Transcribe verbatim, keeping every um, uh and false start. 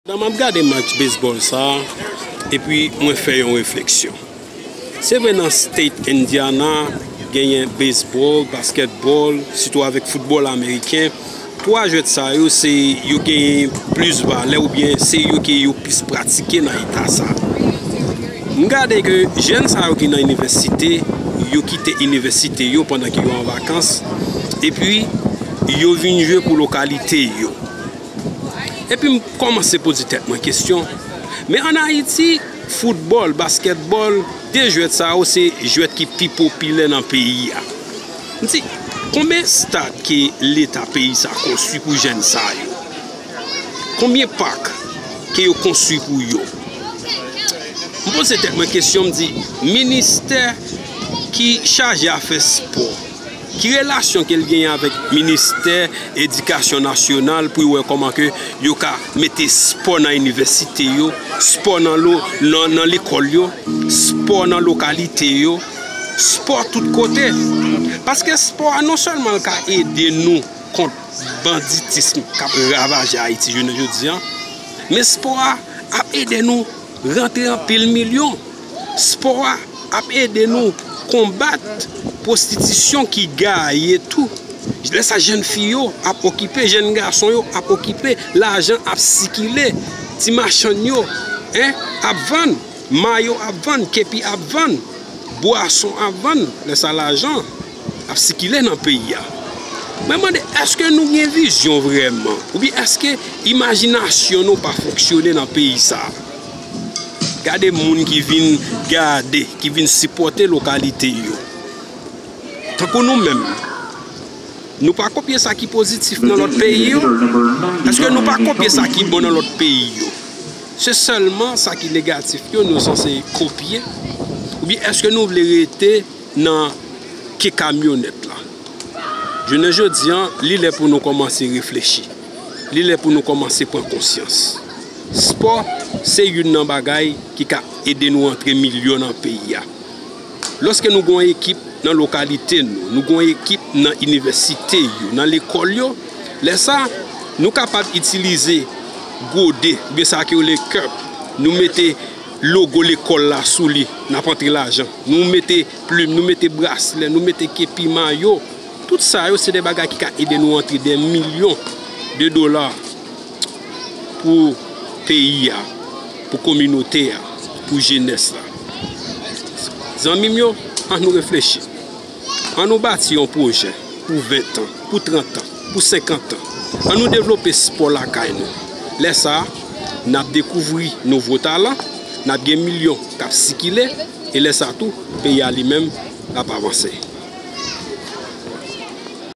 Pandan m ap gade match baseball sa a, epi mwen fè yon refleksyon. Se vre nan State Indiana, genyen baseball, basketball, sitou avèk foutbòl ameriken. Twa jwèt sa yo, se yo genyen plis valè oubyen se yo ke yo plis pratike nan eta sa. M gade ke jèn sa yo ki nan inivèsite, yo kite inivèsite yo pandan ke yo an vakans, epi yo vin jwe pou lokalite yo. Epi m kòmanse poze tèt mwen kesyon, men ann Ayiti, foutbòl, baskètbòl, de jwèt sa yo se jwèt ki pi popilè nan peyi a. M di, konbyen stad ke leta peyi sa konstwi pou jèn sa yo? Konbyen pak ke yo konstwi pou yo? M poze tèt mwen kesyon, m di, ministè ki chaje afè spò, ki relasyon ke l genyen avèk ministè edikasyon nasyonal pou yo wè kòman ke yo ka mete spò nan inivèsite yo, spò nan lo-, nan, nan lekòl yo, spò nan lokalite yo, spò tout kote. Paske spò a non sèlman l ka ede nou kont banditism k ap ravaje Ayiti jounen jodi a, men spò a ap ede nou rantre anpil milyon. Spò a ap ede nou konbat pwostitisyon ki gaye tou. Lè sa jèn fi yo ap okipe, jèn gason yo ap okipe, lajan ap sikile, ti machann yo, en, ap vann, mayo ap vann, kepi ap vann, bwason ap vann, lè sa lajan ap sikile nan peyi a. Mwen mande, èske nou gen vizyon vrèman? Oubyen èske imajinasyon nou pa fonksyone nan peyi sa a? Gade moun ki vin gade, ki vin sipòte lokalite yo. Tankou nou menm, nou pa kopye sa ki pozitif nan lòt peyi yo? Èske nou pa kopye sa ki bon nan lòt peyi yo? Se sèlman sa ki negatif yo nou sanse kopye? Oubyen èske nou vle rete nan ke kamyonèt la? Jounen jodi a, li lè pou nou kòmanse reflechi. Li lè pou nou kòmanse pran konsyans. Spò se youn nan bagay ki ka ede nou antre milyon nan peyi a. Lòske nou gen yon ekip nan lokalite nou, nou gen yon ekip nan inivèsite yo, nan lekòl yo, lè sa, nou kapab itilize gode, oubyen sa ke yo rele cup, nou mete logo lekòl la sou li, n ap antre lajan. Nou mete plim, nou mete braslè, nou mete kepi, mayo. Tout sa yo se de bagay ki ka ede nou antre de milyon de dola pou peyi a, pou kominote a, pou jenès la. Zanmi m yo, ann nou reflechi. Ann nou bati yon pwojè pou ven tan, pou trant an, pou senkant an. Ann nou devlope spò lakay nou. Lè sa a, n ap dekouvri nouvo talan, n ap gen milyon k ap sikile, e lè sa a tou, peyi a li menm, l ap avanse.